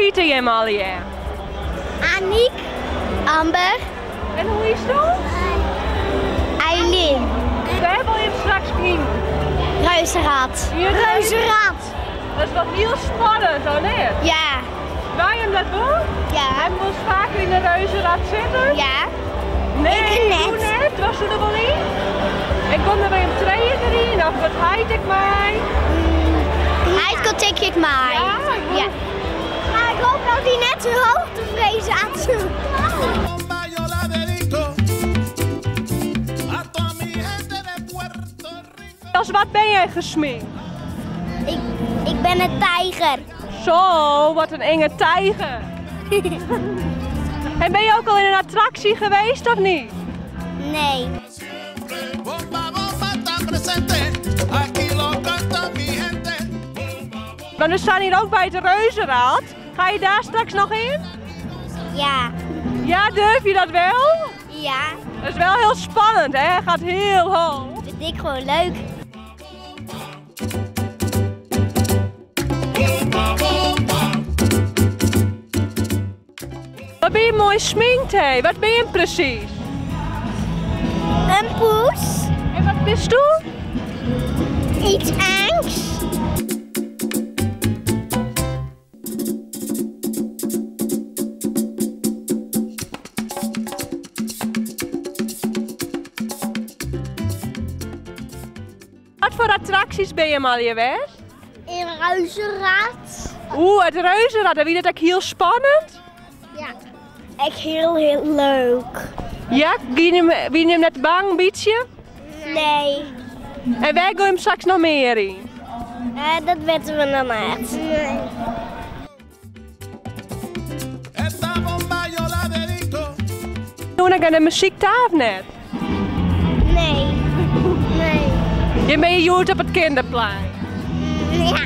hite jim allegear? Aniek. Amber. En hoe hietsto? Eileen. Wêr wolle jim straks yn? Reuzenrad. Reuzenrad. Dat is wel hiel spannend, of net? Ja. Wolle jim dat wol? Ja. Ha jim wolris faker yn de reuzenrad sitten? Ja. Nee, Ik net. Doe net? Wolsto der wol yn? En komme der by jim trijen deryn of giet heit ek mei? Heit komt tink ik mei. Ja? Ja. Maar ik hoop dat hij net zijn hoogtevrees had. Als wat ben jij gesminkt? Ik ben een tijger. Zo, wat een enge tijger. En ben je ook al in een attractie geweest of niet? Nee. Maar we staan hier ook bij het reuzenrad. Ga je daar straks nog in? Ja. Ja, durf je dat wel? Ja. Dat is wel heel spannend, hè? Het gaat heel hoog. Dat vind ik gewoon leuk. Wat ben je mooi sminkt, hè? Wat ben je precies? Een poes. En wat bist du? Iets engs. Wat voor attracties ben je al geweest? In reuzenrad. Oeh, het reuzenrad, dat is dat ook heel spannend? Ja. Echt heel, heel leuk. Ja, wie je net bang een beetje? Nee. En wij gaan hem straks nog meer in? Dat weten we nog niet. Nee. Toen ik aan de muziektafel net. Nee. Nee. Je bent je op het kinderplein. Ja.